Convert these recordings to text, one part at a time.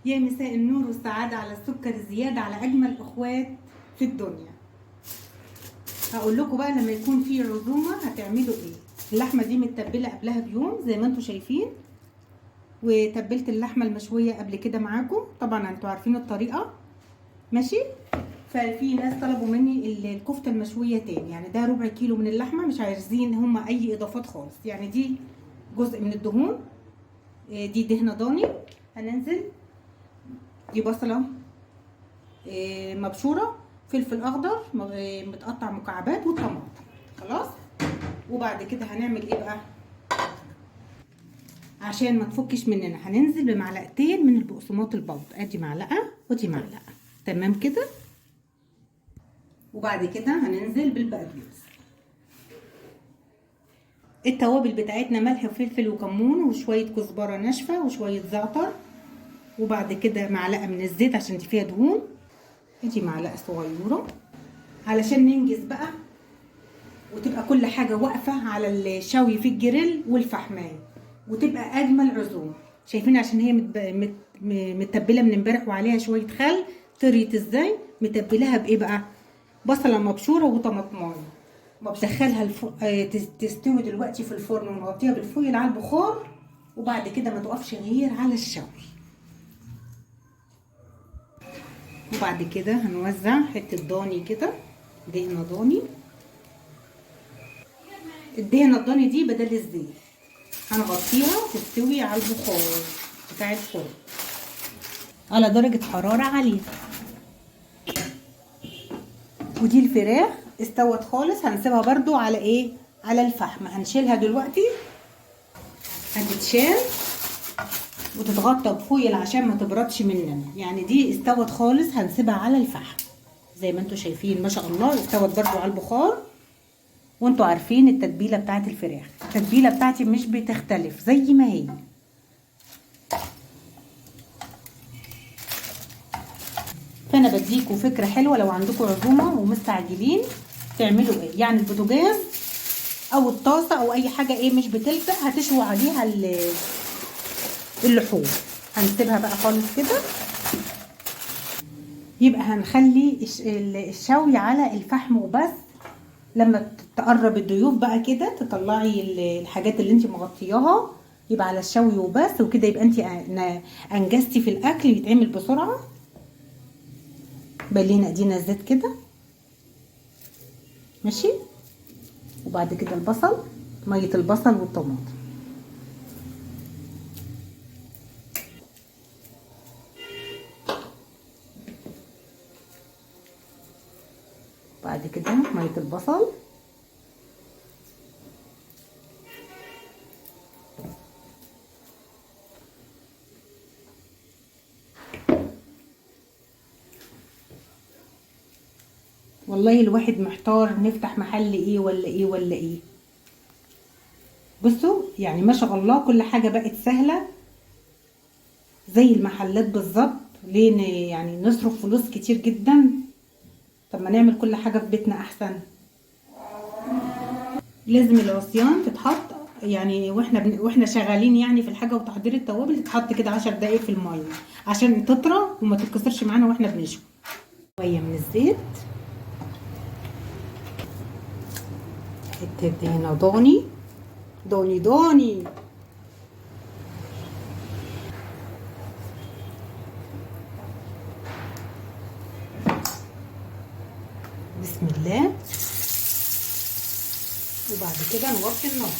يا مساء النور والسعادة على السكر الزيادة على أجمل أخوات في الدنيا. هقول لكم بقى لما يكون في عزومة هتعملوا ايه. اللحمة دي متبلة قبلها بيوم زي ما انتم شايفين، وتبلت اللحمة المشوية قبل كده معاكم، طبعا انتوا عارفين الطريقة ماشي. ففي ناس طلبوا مني الكفتة المشوية تاني، يعني ده ربع كيلو من اللحمة، مش عايزين هما أي إضافات خالص. يعني دي جزء من الدهون، دي دهنة ضاني، هننزل دي بصلة مبشورة، فلفل أخضر متقطع مكعبات، والطماطم خلاص. وبعد كده هنعمل ايه بقى عشان ما تفكش مننا؟ هننزل بمعلقتين من البقسماط البودر، ادي معلقة ودي معلقة، تمام كده. وبعد كده هننزل بالبقدونس. التوابل بتاعتنا ملح وفلفل وكمون وشوية كزبرة ناشفة وشوية زعتر، وبعد كده معلقة من الزيت عشان دي فيها دهون، ادي معلقة صغيرة علشان ننجز بقى وتبقى كل حاجة واقفة على الشوي في الجريل والفحماية، وتبقى أجمل عزومة. شايفين عشان هي متبلة من امبارح وعليها شوية خل، طريت ازاي؟ متبلاها بإيه بقى؟ بصلة مبشورة وطماطماية. بدخلها تستوي دلوقتي في الفرن ونغطيها بالفويل على البخار، وبعد كده ما تقفش غير على الشوي. وبعد كده هنوزع حتة ضاني كده، دهنة ضاني. الدهنة الضاني دي بدل الزيت، هنغطيها تستوي على البخار بتاع الفرن على درجة حرارة عالية. ودي الفراخ استوت خالص، هنسيبها برضو على ايه؟ على الفحم. هنشيلها دلوقتي، هتتشال وتتغطى بفويل عشان ما تبردش مننا. يعني دي استوت خالص، هنسيبها على الفحم زي ما انتوا شايفين ما شاء الله، استوت برضو على البخار. وانتوا عارفين التتبيله بتاعت الفراخ، التتبيله بتاعتي مش بتختلف زي ما هي. فانا بديكوا فكرة حلوة لو عندكم عزومة ومستعجلين تعملوا ايه. يعني البوتاجاز او الطاسه او اي حاجة ايه مش بتلزق، هتشوي عليها اللحوم. هنسيبها بقى خالص كده، يبقى هنخلي الشوي على الفحم وبس. لما تقرب الضيوف بقى كده تطلعي الحاجات اللي انت مغطياها، يبقى على الشوي وبس. وكده يبقى انت انجزتي في الاكل، يتعمل بسرعة. بلينا ايدينا الزيت كده ماشي. وبعد كده البصل، مية البصل والطماطم. بعد كده مية البصل، والله الواحد محتار نفتح محل ايه ولا ايه ولا ايه. بصوا يعني ما شاء الله كل حاجة بقت سهلة زي المحلات بالظبط. ليه يعني نصرف فلوس كتير جدا؟ طب ما نعمل كل حاجة في بيتنا احسن. لازم العصيان تتحط يعني واحنا شغالين يعني في الحاجة وتحضير التوابل، تتحط كده 10 دقايق في المية عشان تطرى وما تتكسرش معانا واحنا بنشوي. شوية من الزيت، حتة دهنة ضاني ضاني ضاني. بسم الله. وبعد كده نوطي النار.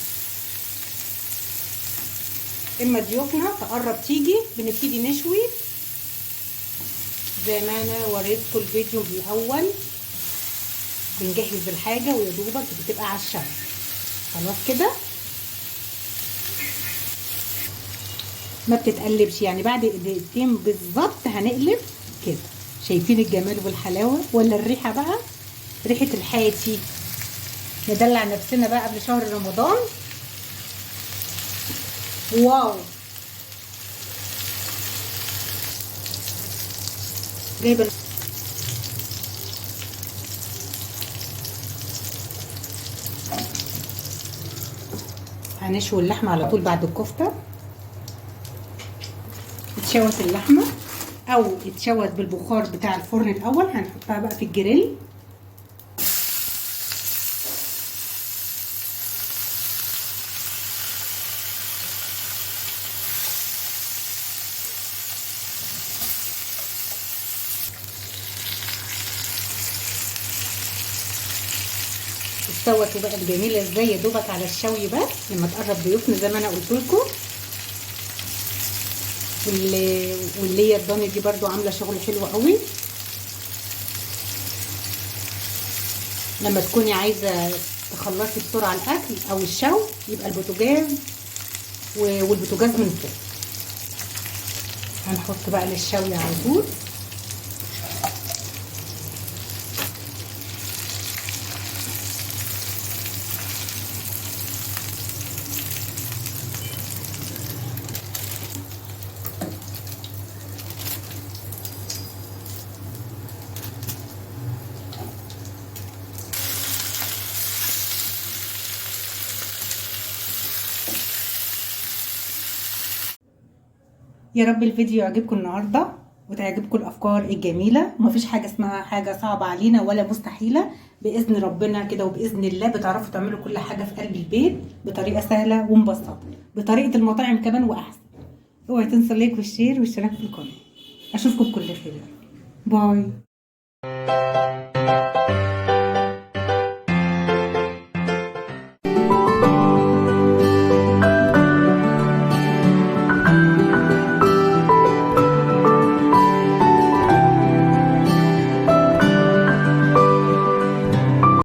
اما ضيوفنا تقرب تيجي بنبتدي نشوي زي ما انا وريتكم الفيديو الاول. بنجهز الحاجة ويا دوبك بتبقى على الشوي. خلاص كده ما بتتقلبش، يعني بعد دقيقتين بالظبط هنقلب كده. شايفين الجمال والحلاوه ولا الريحة بقى؟ ريحه الحاتي. ندلع نفسنا بقى قبل شهر رمضان. واو، جايبه هنشوي اللحمة على طول بعد الكفتة. اتشوت اللحمة او اتشوت بالبخار بتاع الفرن الاول، هنحطها بقى في الجريل. استوت وبقت جميلة ازاي، يا دوبك على الشوي بس لما تقرب ضيوفنا زي ما انا قلت لكم. واللي هي الضاني دي برضو عامله شغل حلو قوي. لما تكوني عايزه تخلصي بسرعة الاكل او الشوي يبقى البوتاجاز والبوتاجاز من فوق. هنحط بقى للشوي على طول. يا رب الفيديو يعجبكم النهارده وتعجبكم الافكار الجميلة. ومفيش حاجة اسمها حاجة صعبة علينا ولا مستحيلة، باذن ربنا كده وباذن الله بتعرفوا تعملوا كل حاجة في قلب البيت بطريقة سهلة ومبسطه، بطريقة المطاعم كمان واحسن. اوعي تنسوا ال like وال share والاشتراك في القناة. اشوفكم بكل خير. bye.